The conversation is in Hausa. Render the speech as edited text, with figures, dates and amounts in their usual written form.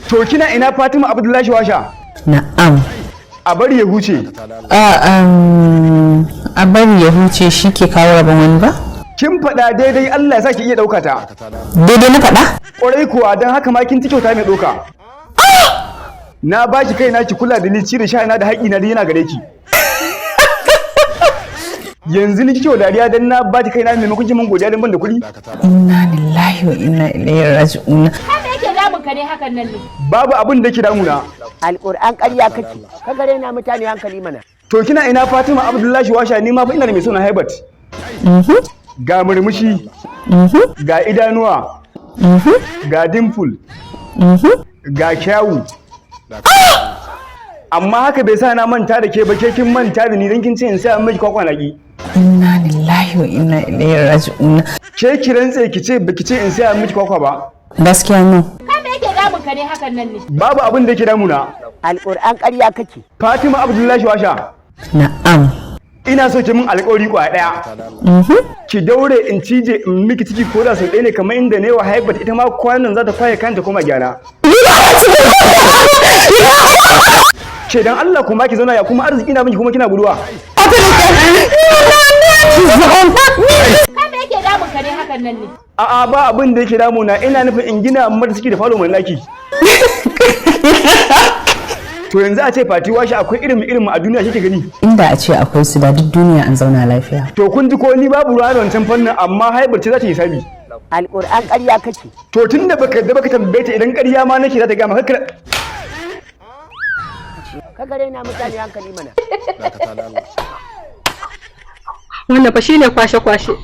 To kina ina Fatima Abdullahi Washa? Na'am. A bari ya huce. A bari ya huce shi ke kawo rabon wani ba? Kin faɗa daidai, Allah ya sa ki iya ɗauka ta. Daidai na faɗa? Ƙwarai kuwa, don haka ma kin ci kyauta mai ɗauka. Na ba ki kaina ki kula da ni, ci da sha na da haƙƙi na yana gare ki. Yanzu ni kike dariya dan na ba ki kaina maimakon ki mun godiya dan ban da kuɗi? Inna lillahi wa inna ilaihi raji'un. Kai, me yake damun ka ne hakan nan ne? Babu abin da yake damuna. Alƙur'an ƙarya kake, ka gare na mutane hankali mana. To kina ina Fatima Abdullahi Washa? Ni ma fa ina da mai suna Haibat. Ga murmushi, ga idanuwa, ga dimple, ga kyawu. Amma haka bai sa na manta da ke ba, ke kin manta da ni dan kin ce in sai an miki kwakwa naki. Inna lillahi wa inna ilaihi raji'un. Ke ki rantse ki ce baki ce in sai an miki kwakwa ba. Gaskiya no. Kai, me yake damun ka ne hakan nan ne? Babu abin da yake damuna. Alƙur'an ƙarya kake. Fatima Abdullahi Washa. Na'am. Ina so ki min alƙawari kwa ɗaya. Ki daure in cije in miki ciki ko da sau ɗaya ne, kamar inda ne wa Haibat, ita ma kwanan za ta kwaye kanta koma gyara. Ke dan Allah kuma ki zauna, ya kuma arziki na miki kuma kina guduwa. Kai, me yake damun ka ne hakan nan ne? A'a, ba abin da yake damuna, ina nufin in gina mata ciki da falo mai laki. To yanzu a ce Fati Washa akwai irin irin mu a duniya shi gani. Inda a ce akwai su, da duk duniya an zauna lafiya. To kun ji ko, ni babu ruwa da wancan fannin, amma Haibar ce za ta yi sabi. Alƙur'an ƙarya kake. To tun da baka da baka tambaye ta, idan ƙarya ma nake za ta gama kakka. Ka gare na mutane hankali mana. Wannan fa shine kwashe-kwashe.